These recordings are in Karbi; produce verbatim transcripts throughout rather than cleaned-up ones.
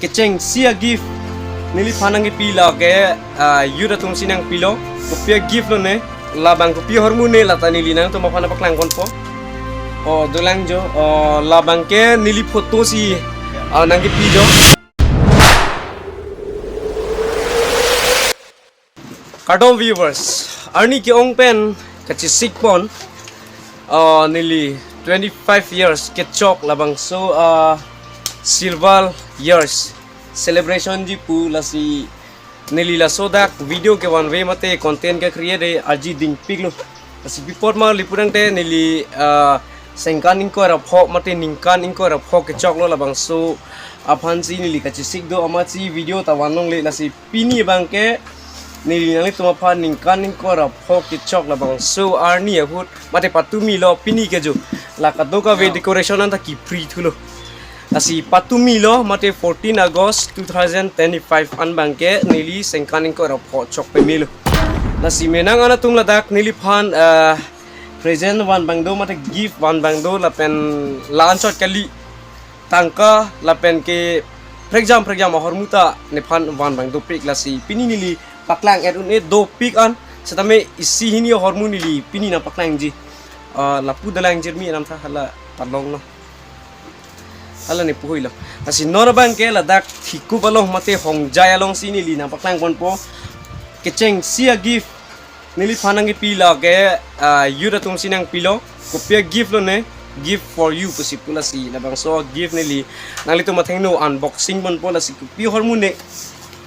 Kechengsi a-gift neliphan nangkepi lake, ah, youth atum si nangpilo. Kopi a-gift lone, labang kopi ahormu ne lata neli nangtum aphan paklangponpo. O, dolang jo, o, labang ke neli photo si, ah, nangkepi jo. Kardom viewers, arni ke-ong pen kachesikpon, ah, neli twenty-five years kechok labangso, ah, silver years celebration ji pu, lasi neli laso dak video ke one way mate content ke create arji dingpiklo. Lasi pi apot ma lapu tangte neli, ah, sengkan ingkoi ra pho mate ningkan ingkoi ra pho kechoklo labangso aphan si neli kachesik do amat si video ta vanlongle, lasi pini abang ke neli nanglitum aphan ningkan ingkoi ra pho kechok labangso arni ahut mate patumilo pini ke jo. La kadokave, oh, decoration anta kipri thulo. Lasi patumilo mate fourteen August two thousand twenty-five an abang ke neli sengkan ingkoi ra pho chok pemelo. Lasi menang an atum ladak neliphan, eh, present van abang do mate gift van abang do lapen la-anchot kali tangka lapen ke prekjam prekjam ahormu ta nephan van abang dopik, lasi pini neli paklang-et un-e dopik an setame isi hini ahormu neli pini nangpaklangji. Ah, lapu dolang jirmi anam tha hala palong no. Hala ne puhui lo. Lasi non abang ke ladak thikup along mate hongjai along si neli nangpaklangponpo. Kechengsi a-gift neliphan nangkepi lake, ah, youth atum si nangpilo. Kopi a-gift lone, gift for you pusi pu, lasi labangso gift neli nanglitum athengno unboxing ponpo, lasi kopi ahormu ne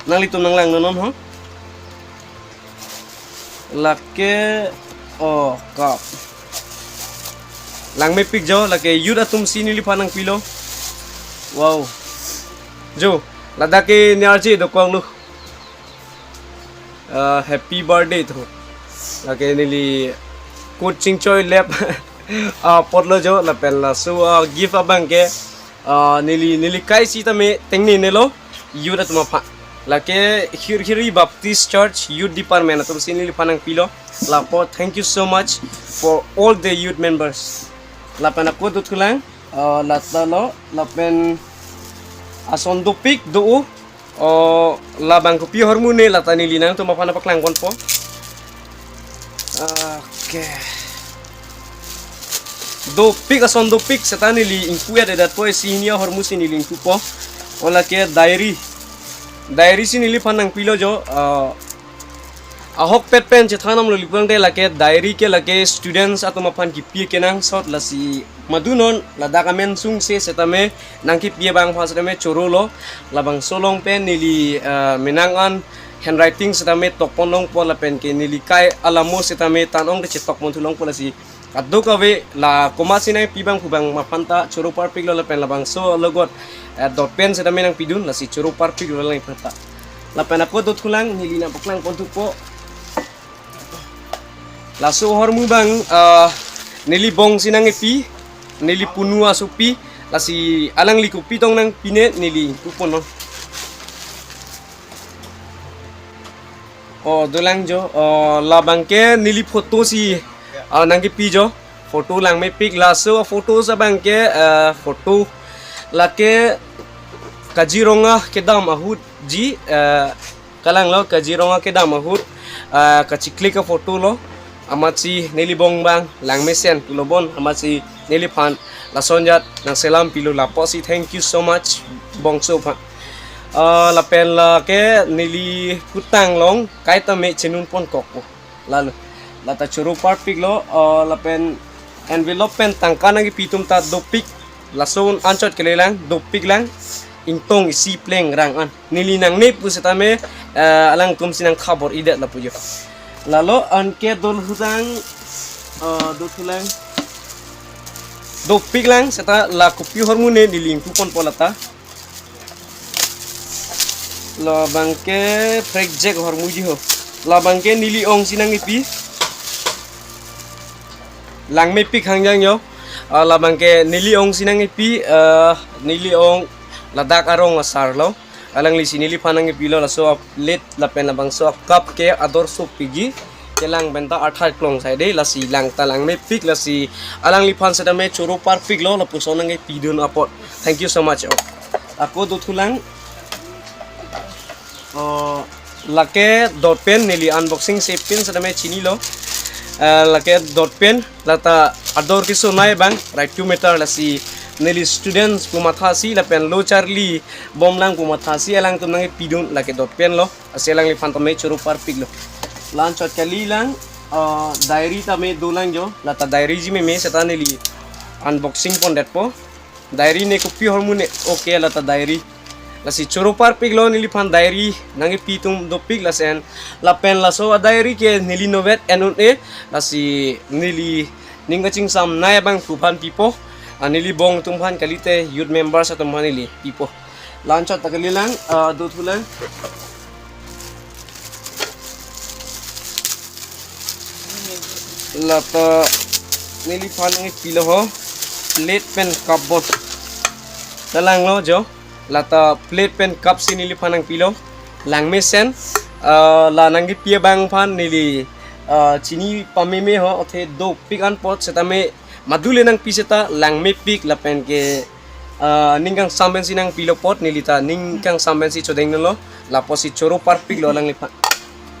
nanglitum nanglangnon ho. Lake, oh, cup. Langmepik jo, lake youth atum si neliphan nangpilo. Wow. Jo, ladak ke ne arje dokoklo. Ah, happy birthday to. Lake neli coaching choi lab, ah, apotlo jo lapen laso, ah, gift abang ke, ah, neli, neli kai sitame tengnenelo youth atum aphan. Lake Hirhiri Baptist Church Youth Department atum si neliphan nangpilo. Lapu thank you so much for all the youth members. Lapen ako dothulang, ah, lata lo, lapen ason dopik do. O, labang kopi ahormu ne lata neli nangtum aphan paklangponpo. Okay. Dopik, ason dopik seta neli ingpu-et-edatpo, isi hini ahormu si neli ingpupo. O, lake diary. Diary si neliphan nangpilo jo, ah, ahokpet pen chethan damlo lapu tangte lake diary ke lake students atum aphan kipi kenangsot, lasi madunon ladak amen sungse setame nangkepi abang aphan setame chorolo. Labangso along pen neli, ah, menang an handwriting setame tokpon longpo lapen ke neli kai alamo setame tan-ong de chetokpon thu longpo, lasi kadokave la komat si nangpi abang pu abang aphan ta choro parpiklo lapen labangso alogot, eh, dot pen setame nangpidun, lasi choro parpiklo lalang aphan ta. Lapen ako dothulang, neli nangpaklangpon thupo. Laso ahormu abang, ah, neli bong si nangkepi, neli punu asopi, lasi alangli kopi tong nangpi ne neli ingpuponlo. O, dolang jo, o, labang ke neli photo si, ah, nangkepi jo. Photo langmepik, laso photo abang ke, ah, photo lake Kaziranga kedam ahut ji, ah, kalanglo Kaziranga kedam ahut, ah, kachiklik a-photo lo. Amatsi neli bong abang langmesen pulo bon, amatsi neliphan lason ajat nangselam pilo, lapusi thank you so much bongso aphan. Ah, lapen lake neli putang along kaita me chenun ponkokpo. Lalo, lata choro parpiklo, ah, lapen envelope pen tangka nangkepi atum ta dopik, lason anchot kelelang, dopik lang, ingtong isi pleng rang an. Neli nangne pu setame, ah, alangtum si nangkhabor-idet lapu jo. Lalo anke dothulang, ah, dothulang. Dopik lang seta la kopi ahormu ne neli ingpuponpo lata. Labang ke project ahormu ji ho. Labang ke neli ong si nangkepi. Langmepik hangjang jo. Ah, labang ke neli ong si nangkepi, ah, neli ong ladak arong asar lo. Alangli si neliphan nangkepilo, laso a-plate lapen labangso a-cup ke ador sopiji. Kelang pen ta arthai klong sai de, lasi lang ta langmepik, lasi alangliphan setame choro parpiklo, lapuson nangkepidun apot. Thank you so much. Ako dothulang. Oh, lake dot pen neli unboxing se pin setame chinilo. Eh, lake dot pen lata ador kesonei abang right to meter, lasi neli students pu mathasi lapen lo charli bomlang pu mathasi alangtum nangkepidun lake dot pen lo. Lasi alangliphan tame choro parpiklo. La-anchot kalilang, eh, diary tame dolang jo. Lata diary ji meme seta neli unboxing pondetpo. Diary ne kopi ahormu ne? Okay, lata diary. Lasi choro parpiklo neliphan diary nangkepi atum dopik lasen. Lapen laso a-diary ke neli novet en un-e. Lasi neli ning kachingsamnei abangphu aphan pipo. Ah, neli bong atum aphan kalite youth members atum aphan neli pipo. La-anchot ta kalilang, ah, dothulang. Lata neliphan nangkepilo ho, plate pen cup bon. Lalanglo jo. Lata plate pen cup si neliphan nangpilo. Langmesen, ah, la nangkepi abang aphan neli, ah, chini pameme ho, athe dopik anpot setame madule nangpi seta langmepik lapen ke, ah, ning kangsam pensi nangpilo apot neli ta ning kangsam pensi chodengdunlo, lapusi choro parpiklo alangliphan.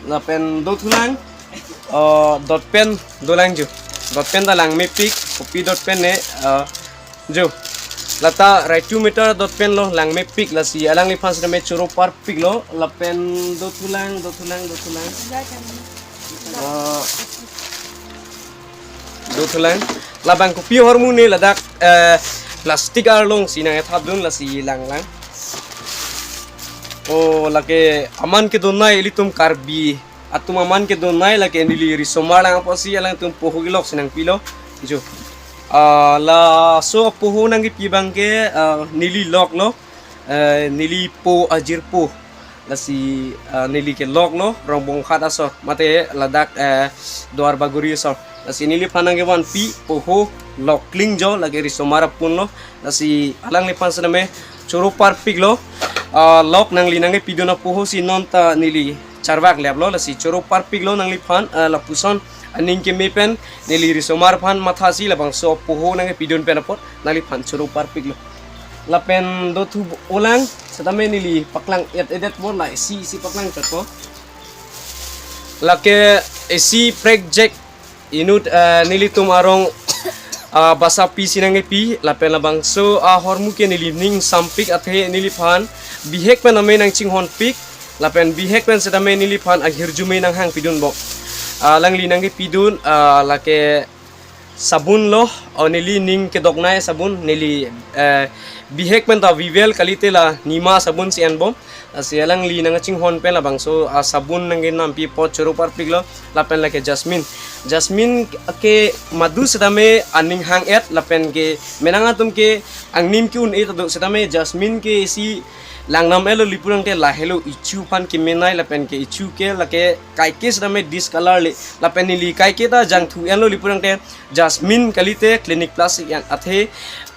Lapen dothulang, ah, dot pen dolang jo. Dot pen ta langmepik, kopi dot pen ne, ah, jo. Lata right to meter dot pen lo, langmepik, lasi alangliphan setame choro parpiklo. Lapen dothulang, dothulang, dothulang. Ah, dothulang. Labang kopi ahormu ne ladak, eh, plastic arlong si nangkethapdun, lasi langlang. Oh, lake aman kedonei ilitum Karbi atum aman kedonei, lake neli risomar lang apotsi alangtum poho kelok si nangpilo. Jo. Ah, laso poho nangkepi abang ke, ah, neli loklo. Eh, neli po ajirpo. Lasi, ah, neli ke loklo, Rongbonghat asor. Mate ladak, eh, Duar Bagori asor. Lasi neliphan nangkevanpi poho lokling jo, lake risomar apunlo. Lasi alangliphan setame choro parpiklo. Ah, lok nangli nangkepidun apoho si non ta neli charvak leplo, lasi choro parpiklo nangliphan, ah, lapuson aning keme pen neli risomar aphan mathasi labangso poho nangkepidun pen apot nangliphan choro parpiklo. Lapen dothu olang setame neli paklang et-edetpo, la isi isi paklangchotpo. Lake isi project inut, eh, nelitum arong, ah, basapi si nangkepi, lapen labangso ahormu ke neli ning sampik athe neliphan bihek pen ame nangchinghonpik, lapen bihek pen setame neliphan ahirjume nanghangpidunbom. Ah, alangli nangkepidun, ah, lake sabun lo, o neli ning kedoknei sabun, neli, eh, bihek pen ta Vivel kalite la Nima sabun si enbom. Lasi alangli nangkachinghon pen labangso asabun nangkenampi apot choro parpiklo, lapen lake jasmine. Jasmine ke madu setame aning hang-et, lapen ke menang atum ke angnim ke-un-e ta do, setame jasmine ke isi langnam-etlo, lapu tangte lahelo ichu aphan kemenei, lapen ke ichu ke lake kaike setame discolor le, lapen neli kaike ta jangthu enlo, lapu tangte jasmine kalite Clinic Plus si en, athe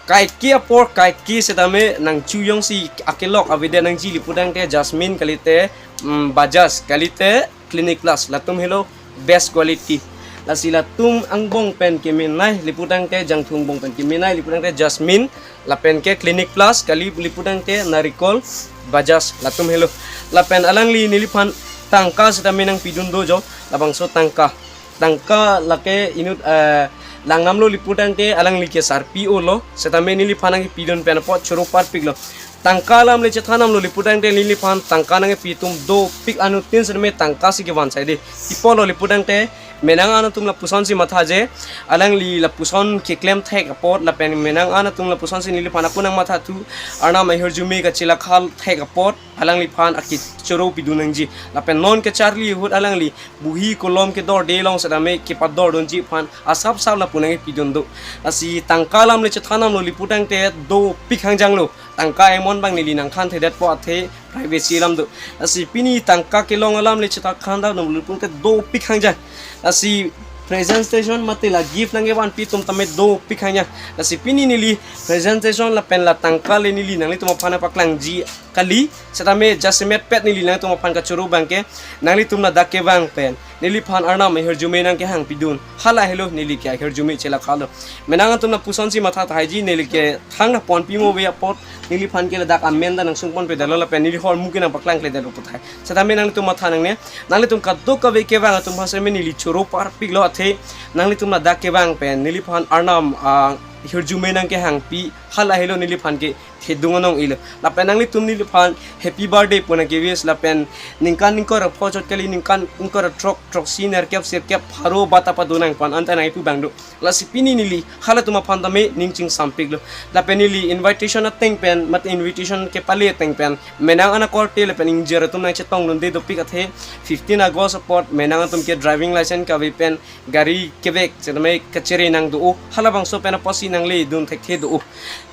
kaike apor kaike setame nangchu jongsi akelok avedet nangji lapu tangte jasmine kalite, mm, Bajaj, kalite Clinic Plus, latum helo best quality. Lasi latum angbong pen kemenei lapu tangte, jangthu angbong pen kemenei lapu tangte jasmine, lapen ke Clinic Plus, kali lapu tangte Narikol, Bajaj, latum helo. Lapen alangli neliphan tangka setame nangpidun do jo, labangso tangka. Tangka lake inut, eh, langnamlo lapu tangte alangli ke sarpi olo, setame neliphan nangkepidun pen apot choro parpiklo. Tangka alam le chethanamlo lapu tangte neliphan tangka nangkepi atum dopik, anuttin setame tangka si kevan saide. Ipolo lapu tangte menang an atum lapuson si mathaje, alangli lapuson keklem thek apot, lapen menang an atum lapuson si neliphan ako nangmathathu, arnam ahirjume kachelakhal thek apot alangliphan akechoro pidun nangji. Lapen non kecharli ahut alangli bohi kolom kedorde along setame kepadordunji aphan asap sap lapu nangkepidun do. Lasi tangka alam le chethanamlo lapu tangte dopik hangjanglo. Tangka amount abang neli nangthanthedetpo, athe privacy alam do. Lasi pini tangka kelong alam le chethan thandamlo lapu tangte dopik hangjang. Lasi presentation mate la gift nangkevanpi atum tame dopik hangjang. Lasi pini neli presentation lapen la tangka le neli nanglitum aphan paklangji kali, setame jasemet pet neli nanglitum aphan kachoro abang ke, nanglitum ladak kevang pen neliphan Arnam ahirjume nangkehang pidun. Hala helo neli ke ahirjume chelakha lo. Menang atum lapuson si matha tahai ji, neli ke thang na ponpi mo ve apot neliphan ke ladak amen ta nangsun ponpe detlo lapen neli hormu ke nangpaklang kle detlo puthai. Setame nanglitum matha nangne, nanglitum kadokave kevang atum aphan setame neli choro parpik lo athe nanglitum ladak kevang pen neliphan Arnam, ah, ahirjume nangkehang pi, hala helo neliphan ke thedung anong ilo. Lapen nanglitum neliphan happy birthday pu nangke-wish lapen ningkan ingkoi ra pho chot kali, ningkan ingkoi ra throk, throksi, nerkep, sirkep, pharo bata padu nangpon anta nangpu bang do. Lasi pini neli halatum aphan tame ning chingsampik lo. Lapen neli invitation ateng pen, mate invitation kepale ateng pen menang an akorte lapen ingjir atum nangchetong dunde dopik athe fifteen August apot menang atum ke driving license kave pen gari kevek setame kachere nang do-o, halabangso pen apotsi nangle dun thekthe do-o.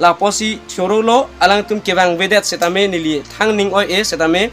La apotsi choro lo, alangtum kevang vedet setame neli thang ning oi-e setame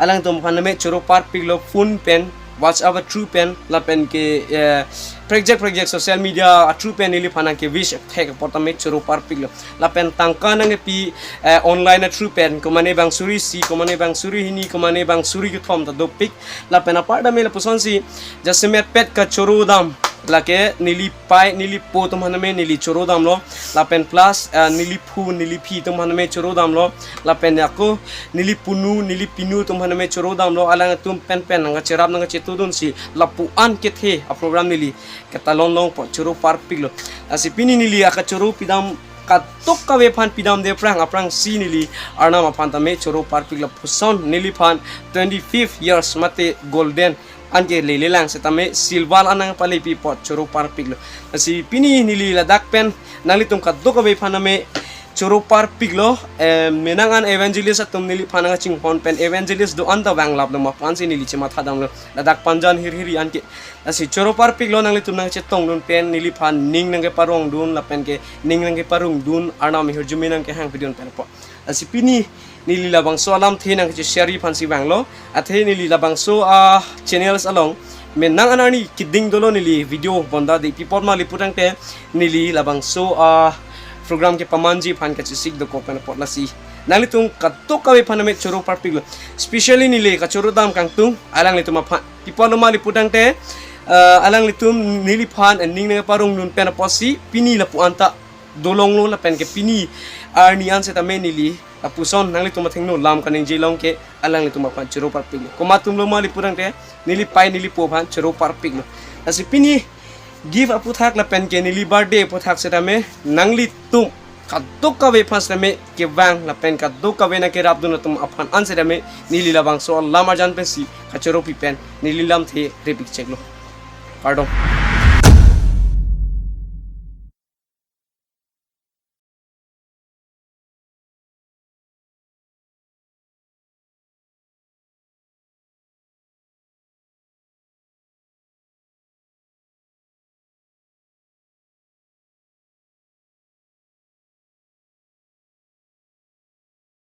alangtum aphan tame choro parpik lo phone pen, WhatsApp a through pen, lapen ke, eh, prekjak prekjak social media a through pen neliphan nangke-wish thek apot tame choro parpik lo. Lapen tangka nangkepi, eh, online a through pen, komane bang suri isi, komane bang suri hini, komane bang suri kethom ta dopik. Lapen apar tame lapuson si jasemet pet kachoro dam, lake neli pei neli po atum aphan tame neli choro damlo. Lapen plus, eh, neli phu neli phi atum aphan tame choro damlo. Lapen ako neli punu neli pinu atum aphan tame choro damlo. Alangtum pen pen nangkacherap nangkachetu dunsi lapu an kethe a program neli ketalon longpo, choro parpik lo. Lasi pini neli akachoro pidam kadokave aphan pidamde aphrang, aphrangsi neli Arnam aphan tame choro parpik lapuson neliphan twenty-five years mate golden an ke lele lang setame silver an nangpalepi apot choro parpik lo. Lasi pini neli ladak pen nanglitum kadokave aphan tame choro parpik lo. Eh, menang an evangelist atum neliphan nangkachinghon pen evangelist do-an ta vanglap lo ma aphansi neli chematha damlo. Ladak Panjan hirhiri an ke. Lasi choro parpik lo, nanglitum nangchetong dun pen neliphan ning nangkeparong dun lapen ke ning nangkeparong dun, Arnam ahirjume nangkehang pidun pen apot. Lasi pini neli labangso alamthe nangkacheshare aphansi vanglo. Athe neli labangso a channels along menang an arni keding dolo neli video bonta de, pi apot ma lapu tangte neli labangso a program kepamanji aphan kachesik dokok pen apot. Lasi nanglitum kadokave aphan tame choro parpik lo. Specially neli kachoro dam kangtung alanglitum aphan. Pi apot lo ma lapu tangte, eh, alanglitum neliphan ning nangparong dun pen apotsi pini lapu anta dolong lo lapen ke pini arni an setame neli lapuson nanglitum athengno lam kaningje long ke alanglitum aphan choro parpik lo. Komat atum lo ma lapu tangte neli pei neli po aphan choro parpik lo. Lasi pini gift aputhak lapen ke neli birthday aputhak setame nanglitum kadokave aphan setame kevang lapen kadokave nangkerap dun atum aphan an setame neli labangso alam arjan pensi kachoro pi pen neli lamthe repik chek lo. Kardom.